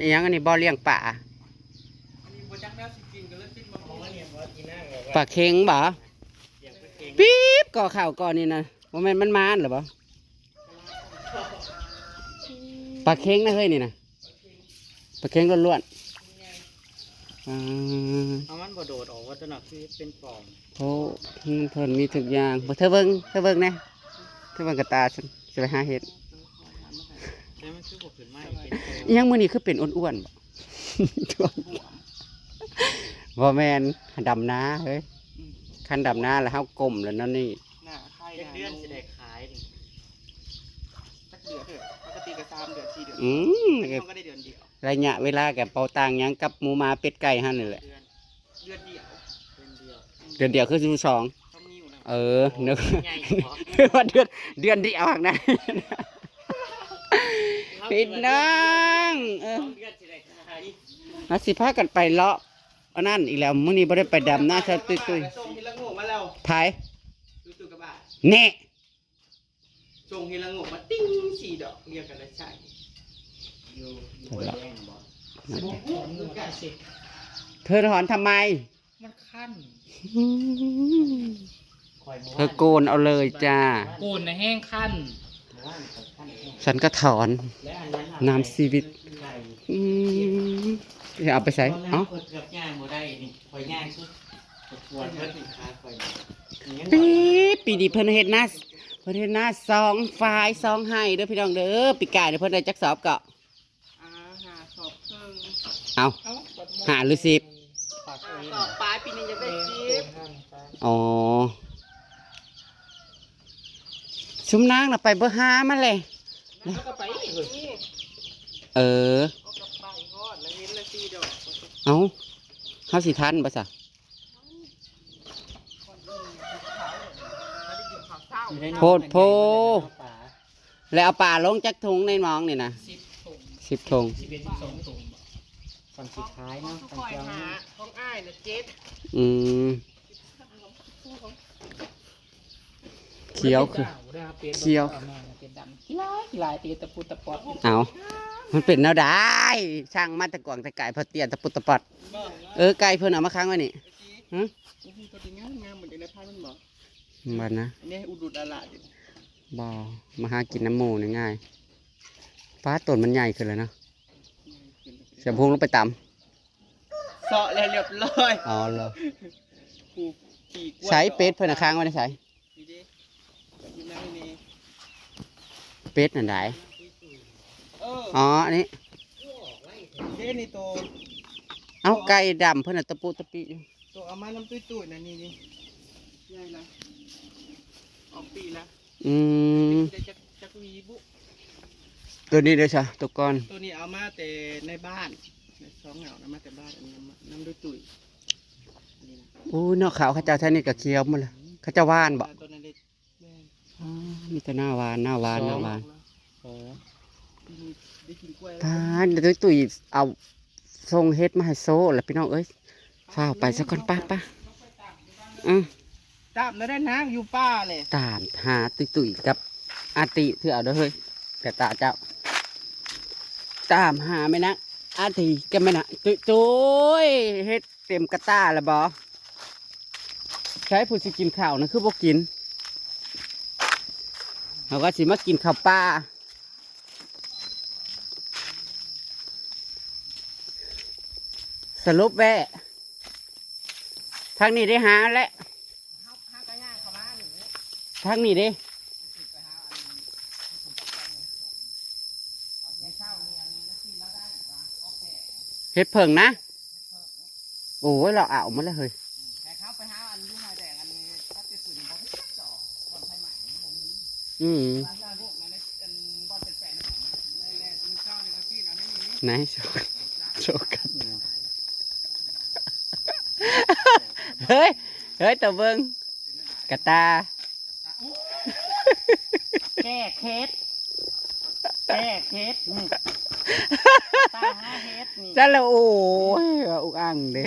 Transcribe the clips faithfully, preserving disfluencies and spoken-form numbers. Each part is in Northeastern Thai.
อีหยังอันนี้ บ่อเลี้ยงปลา ปลาเข็งบ่ ปี๊บ ก่อข้าวก่อนนี่นะ บ่แม่นมันมานหรือบ่ ปลาเข็งนะเฮ้ยนี่นะ ปลาเข็งล้วนๆ อ่า เอามันบ่โดดออกว่าตัวหนักคือเป็นปล่อง โอ้ เพิ่นมีทุกอย่าง บ่ เธอเบิ่ง เธอเบิ่งแหน่ เธอเบิ่งกระตาฉัน สิไปหาเห็ด แต่มันคือบ่ขึ้นมาอีกเป็นปล่อง อิหยังมื้อนี้คือเป็นอ้วนๆ บ่ บ่แม่น ดำนาเฮ้ย อืม คันดำนาแล้วเฮาก้มแล้วนั่นนี่ หน้าไข่ จักเดือนสิได้ขายนี่ จักเดือนเถอะ ปกติก็สามเดือน สี่เดือน อืม มันก็ได้เดือนเดียว ระยะเวลากับเป่าตังหยังกับหมูหมาเป็ดไก่หั่นนี่แหละ เดือน เดือนเดียว เดือนเดียว เดือนเดียวคือสิบสอง ต้องมีอยู่นะ เออ นึก ใหญ่กว่า นึกว่าเดือน เดือนเดียวหั่นนะ พี่น้อง เออ สองเดือนสิได้ขาย มาสิพากันไปเลาะ อันนั้นอีกแล้ว มื้อนี้บ่ได้ไปดำนาซะตุ้ยๆ ส่งเห็ดละโงกมาแล้ว ไผ ตุ้ยๆ กระบะ แน่ ส่งเห็ดละโงกมาติ๊งสี่ดอกเรียงกันแล้วใส่ อยู่อยู่ห้วยแดงบ่ นั่นแหละ เธอถอนทำไม มันคัน อืม ข่อยบ่ เธอโกนเอาเลยจ้า โกนนะแห้งคัน บ่ว่ามันคันแห้ง ฉันก็ถอน และอันนั้นน่ะ น้ำชีวิต ไก่ อืม อย่าเอาไปใส่ ตอนนั้น เอ้า ข่อยเกือบย่างบ่ได้นี่ ข่อยย่างสุด ข่อยปวดเบิดนี่ขาข่อยนี่ ปี ปีนี้เพิ่นเฮ็ดนา เพิ่นเฮ็ดนาสองฝ่ายสองไฮ่เด้อพี่น้องเด้อ ปีกายเนี่ยเพิ่นได้จักสอบเกาะ อ่า ห้าสอบครึ่ง เอา เอ้า ห้าหรือสิบ ห้าสอบปลาย ปีนี้ยังได้สิบ อ๋อ ซุมนางน่ะไปเบิ่งหามาเลย แล้วก็ไปอีก เออ เอา เฮาสิทันบ่ซะ อยู่ใน โพดโพ ปลา แล้วเอาปลาลงจักถุงในหนองนี่นะ สิบถุง สิบถุง สิบเอ็ด สิบสองถุง ก่อนสุดท้ายเนาะ ของสุข่อยห้า ของอ้ายน่ะเจ็ด อืม เขียวคือ เขียว เป็นดำขี้ลายขี้ลายตีตะปูตะปอด เอา มันเป็นแนวใด ช่างมาแต่กวางแต่ไก่พอเตี้ยตะปูตะปอด เออ ไก่เพิ่นเอามาค้างไว้นี่ ฮะ โอ้โห ตัวนี้งามงามเหมือนกันนะ พายมันบอก มันนะ อันนี้อุดุดาละอยู่ บ่ มาหากินน้ำหมูนี่ง่าย ฟ้าต้นมันใหญ่ขึ้นเลยเนาะ เสียพงลงไปตำ เสาะแล้วเรียบร้อย อ๋อเหรอ ปลูกปีกล้วย ใส่เป็ดเพิ่นน่ะค้างไว้ในใส่ นี่ดิ อยู่ในนี่ เป็ดนั่นใด เออ อ๋อ อันนี้ เด้นี่โต เอ้า ไก่ดำเพิ่นน่ะตะปุตะปิอยู่ โตเอามาน้ำตุ้ยๆ นะนี่นี่ ใหญ่ละ ออกปีละ อืม ได้จัก จักหวีบุ ตัวนี้เด้อซะ ตัวก่อน ตัวนี้เอามาแต่ในบ้าน สองเหงานะ มาแต่บ้าน อันนี้น้ำน้ำด้วยตุ้ย อันนี้นะ โอ้ย เนาะ เขาวเขาเจ้าแถวนี้ก็เขียวหมดเลย เขาเจ้าหว่านบ่ ตัวนั้นได้ แม่น อ๋อ มีแต่หน้าหวาน หน้าหวาน หน้าหวาน สอง เออ ได้กินกล้วย ตาย เดี๋ยวตุ้ยเอาส่งเห็ดมาให้โซ่แล้วพี่น้องเอ้ย ฟ้าวไปซะก่อน ไป ไป อือ ตามแล้วได้นางอยู่ป่าเลย ตามหาตุ้ยๆ กับอาติเถื่อเด้อเฮ้ย กระตาเจ้า ตามหาแม่นางอาติกับแม่นางตุ้ยๆ เฮ็ดเต็มกระตาแล้วบ่ ใช้ผู้สิกินข้าวนะคือบ่กิน เขาก็สิมากินข้าวปลา สรุปแว่ทางนี้ได้หาแล้ว ทางนี้เด้ เห็ดเผิ่งนะ โอ้ย เราเอามาแล้วเฮ้ย อืม ไหน โชว์ โชว์กัน เฮ้ย เฮ้ย ตัวเบิ่ง กระตา แก้เคล็ด แก้เคล็ด นี่ ตาหาเห็ดนี่ จ้าละ โอ้ย อุกอังเด้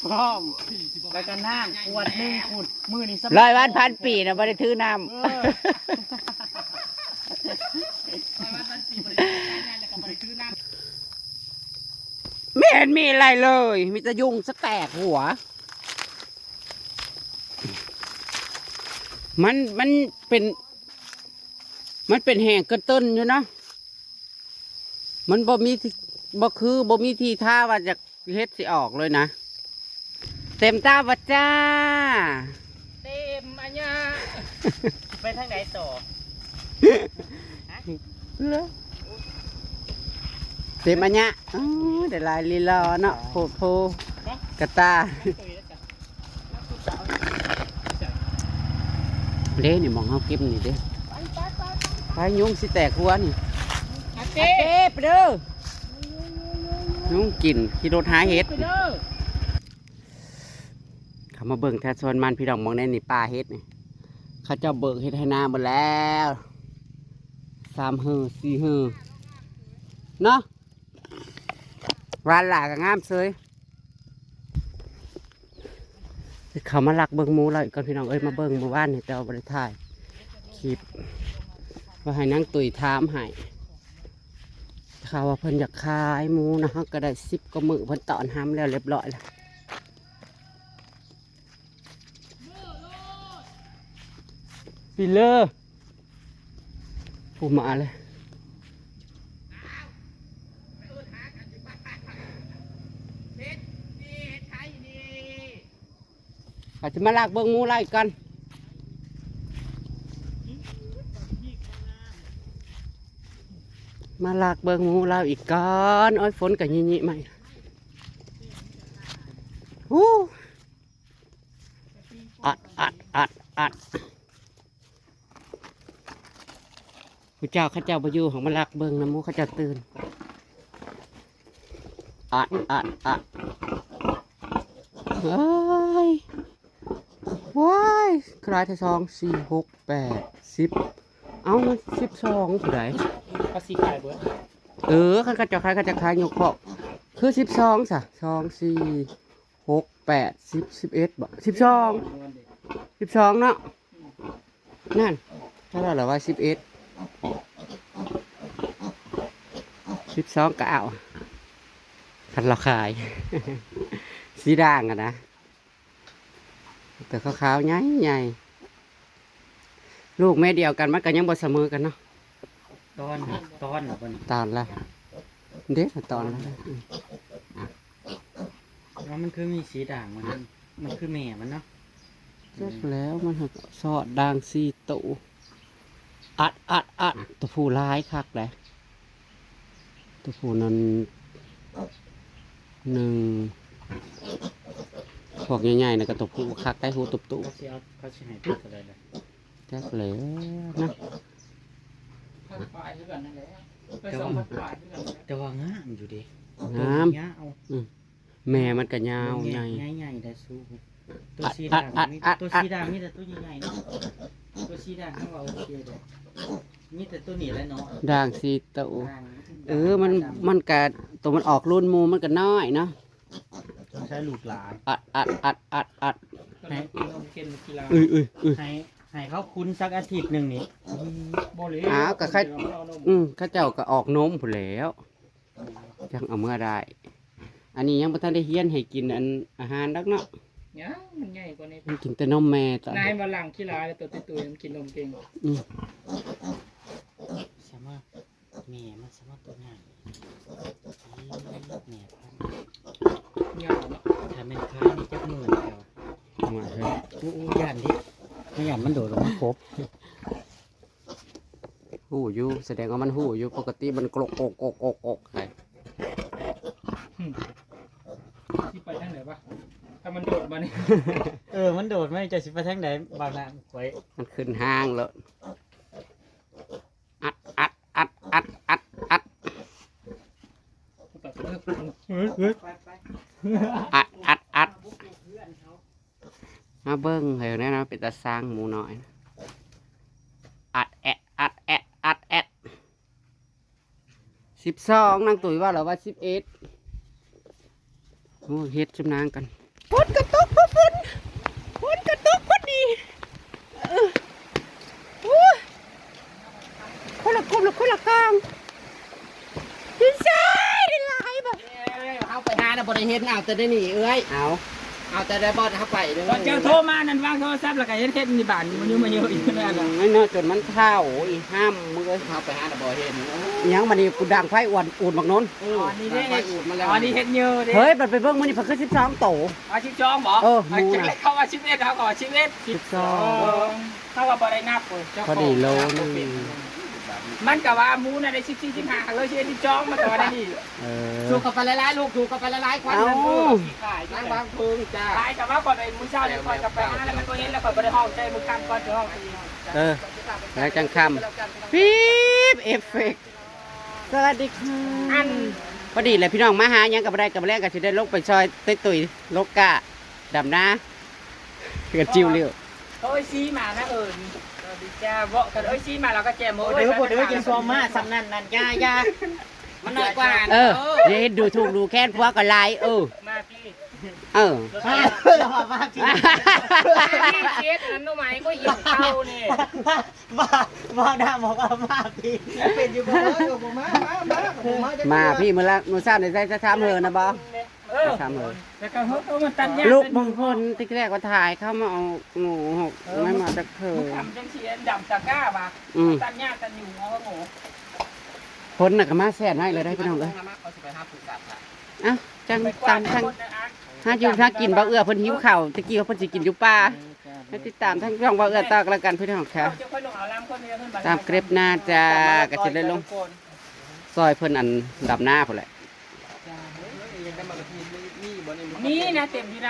พร้อม แล้วก็น้ำขวดหนึ่งคุณ มื้อนี้สำ ร้อยวันพันปีนะ บ่ได้ถือน้ำ เออ ร้อยวันพันปีบ่ได้ถือน้ำ แล้วก็บ่ ไม่เห็นมีอะไรเลย มีแต่ยุงสะแตกหัว มัน มันเป็น มันเป็นแห้งกระเตินอยู่นะ มันบ่มีที่ บ่คือ บ่มีที่ท่าว่าจะเฮ็ดสิออกเลยนะ เต็มตาบ่จ้า เต็มอันเนี้ย ไปทางไหนต่อ เต็มอันเนี้ย อ๋อ ได้หลายลีลอเนาะ โพดโพ กระตา เด้ นี่หม่องเฮาเก็บนี่เด้ ไปยุงสิแตกหัวนี่ อาเต้ เต้ไปเด้อ ยุงกิน ขี่รถหาเห็ด ไปเด้อ เขามาเบิ่งแถวสวนมันพี่น้อง หม่องในนี่ป่าเห็ดนี่ เขาเจ้าเบิกเห็ดให้นาหมดแล้ว สามหือ สี่หือ เนาะ หวานหลายก็งามเซย เขามาลักเบิ่งหมูลาวอีกก่อนพี่น้องเอ้ย มาเบิ่งเมื่อวานนี่แต่ว่าบ่ได้ถ่ายคลิป ว่าให้นางตุ้ยถามให้ เขาว่าเพิ่นอยากขายหมูนะ เฮาก็ได้สิบกว่ามื้อ เพิ่นต้อนรับแล้วเรียบร้อยแล้ว ปีเลอร์ ผู้มาเลย อาจจะมาลากเบิ่งหมูลาวอีกก่อน มาลากเบิ่งหมูลาวอีกก่อน โอ้ย ฝนก็ยิๆมาอีก ฮู้ อัด อัด อัด อัด ผู้เจ้าเขาเจ้าบ่อยู่ ของมาลักเบิ่งนะหมูเขาเจ้าตื่น อัด อัด อัด เฮ้ย ว้าย คลายที่สอง สี่ หก แปด สิบ เอ้า มัน สิบสอง ผู้ใด เขาสิขายเบิด เออ คันเขาเจ้าขาย เขาเจ้าขายยกคอก คือ สิบสอง ซะ สอง สี่ หก แปด สิบ สิบเอ็ด บ่ สิบสอง สิบสอง เนาะ นั่น ถ้าเราละว่า สิบเอ็ด สิบสอง ก็เอา คันเราขาย สีด่างอะนะ แต่ขาวๆ ใหญ่ๆ ลูกแม่เดียวกันมันก็ยังบ่เสมอกันเนาะ ตอน ตอนเหรอเพิ่น ตอนละ เด้อ ตอนละ อืม แล้วมันคือมีสีด่างมัน มันคือแม่มันเนาะ จักแล้วมันหักสอดด่างสี่โต อัด อัด อัด ตัวผู้หลายคักเลย ตัวผู้นั้น หนึ่ง พวกใหญ่ๆ นะก็ตัวผู้คักได้ หูตุบๆ เขาสิเอา เขาสิให้ตัวเท่าไหร่ล่ะ จักแล้วนะ พันปลายคือกันนั่นแหละ ไป แต่ว่า สองพันปลายคือกันนั่นแหละ แต่ว่างามอยู่เด้ งาม ตัวนี้ยาว อืม แม่มันก็ยาว ตัวใหญ่ ใหญ่ ใหญ่ได้สูง ตัว อัด สีด่าง อัด มี อัด ตัว อัด สีด่างมีแต่ตัวใหญ่ๆ เนาะ ตัวสีด่างเขาว่าโอเคเลย มีแต่ตัวนี้แหละเนาะ ด่างสี่โต ด่าง เออ มัน ด่าง มันกะ ตัวมันออกรุ่นหมู่มันก็น้อยเนาะ ต้องใช้ลูกหลาน อัด อัด อัด อัด อัด ให้ เอ้ย เอ้ย เอ้ย ให้ ให้เขาคุ้นสักอาทิตย์หนึ่งนี่ บ่เลย อ้าว ก็ใคร เอานม อืม เขาเจ้าก็ออกนมพู้นแหล้ว จังเอาเมื่อได้ อันนี้ยังบ่ทันได้เฮียนให้กินอันอาหารดอกเนาะ ยัง มันใหญ่กว่านี้ มันกินแต่นมแม่ตอน นายมาหลังขี้ร้ายแล้ว ตัวตุ้ยๆ มันกินนมเก่ง อืม สามารถ แม่มันสามารถตัวใหญ่ แม่พันธุ์ ยาวเนาะ ถ้าแม่นขายนี่จักหมื่นเดียว มาเถอะ อู้อู้ ย่านดิ ไม่ย่านมันโดดลงมาครบ ฮู้อยู่ แสดงว่ามันฮู้อยู่ ปกติมันกรกกรกกรกกรกกไป สิไปทางไหนวะ ถ้ามันโดดมานี่ เออ มันโดดมา จะสิไปทางไหน บางนาข่อย มันขึ้นห้างแล้ว อัด อัด อัด อัด อัด อัด ไปไป อัด อัด อัด มาเบิ่งให้แน่นะ เป็นตาสร้างหมูน้อย อัดแอะ อัดแอะ อัดแอะ สิบสอง นางตุ้ยว่าเหรอว่า สิบเอ็ด โอ้ เฮ็ดจำนางกัน ฝนกระตกพอฝน ฝนกระตกพอดี เออ โอ้ย คนละกลุ่มละคนละกลาง อื บ่ได้เห็น เอาแต่ได้นี่เอ้ย เอา เอาแต่ได้บ่อนเข้าไปเด้อ ตอนเจ้าโทรมานั่นวางโทรศัพท์แล้วก็เฮ็ดเฮ็ดนี่บาดนี่มันอยู่มาเยอะอยู่นั่นน่ะ ไม่เนาะ จนมันเฒ่าอีห้ามมึงเอ้ย เข้าไปหาแต่บ่เห็น ยังมานี่กูดังไฟอ่อนอูดบักนนท์ เออ อันนี้เด้ ดังไฟอูดมาแล้ว อันนี้เฮ็ดเยอะเด้ เฮ้ย มันไปเบิ่งมื้อนี้เพิ่นคือสิบสองโต เอาสิบสองบ่ เออ เอา หมูน่ะ จักเขาว่าสิบเอ็ด เอาก็สิบเอ็ด สิบสอง เขาว่าบ่ได้นับเว้ย พอดีโลนึง มันก็ว่าหมูน่ะได้สิบสี่ สิบห้า เลยสิบเอ็ด สิบสอง มันก็ว่าได้นี่ เออ ถูกเข้าไปหลายๆ ลูก ถูกเข้าไปหลายๆ ควัน เอ้า นั่นเออ สิขาย นั่งวางเพลิงจ้า ขายกับว่าก่อนไปมื้อเช้าเนี่ยก่อนกลับไปหาแล้วมันบ่เห็นแล้วก่อนบ่ได้ห้องใจมื้อค่ำก่อนสิห้องอีก เออ แล้วจังค่ำ ปี๊บ เอฟเฟกต์ สวัสดีค่ะ อัน พอดีแหละพี่น้องมาหาหยังกับอะไรกับแรกก็สิได้ลงไปซอยเต้ยตุยลกกะดำนา เกิดจิวเร็ว โอ้ยซีมานะเอิญ สวัสดีจ้า บอกกันโอ้ยซีมาเราก็แจมโอ้ย เดี๋ยวบ่เดี๋ยวจะซ้อมมาสำนั่นนั่นอย่าอย่า มันน้อยกว่า เออ อย่าเฮ็ดดูถูกดูแค้นผัวก็หลาย เออ มาพี่ เออ มามาพี่ พี่เจ๊อันนั้นหน่อไม้ก็หยิบเข้านี่ มามามาหน้าบอกว่ามาพี่ เป็นอยู่บ่ เออ บ่มา มา มา บ่มา มาพี่มื้อละมื้อเช้านี่ใส่สะทามเหินนะบ่ เออ สะทามเหิน แล้วก็เฮ้ยมันตัดยาก ลูกบางคนที่แรกว่าถ่ายเข้ามาเอางูหก เออ ไม่มาจากเธอ มันทำจังสีดำตะกร้าว่ะ อืม ตัดยากตัดอยู่เอาหมู คนน่ะก็มาแซ่น้อยเลยได้พี่น้องเอ้ย เขาสิไปหาผู้จัดน่ะ เอ้า จังตามทาง หาอยู่หากินบ่เอื้อเพิ่นหิวข้าว ตะกี้ว่าเพิ่นสิกินอยู่ป่า ให้ติดตามทางช่องบ่เอื้อต่อกันแล้วกันพี่น้องค่ะ ตามเกร็บหน้าจ้า ก็สิได้ลงซอยเพิ่นอันดำนาพุ่นแหละ นี่นะเต็มที่นะ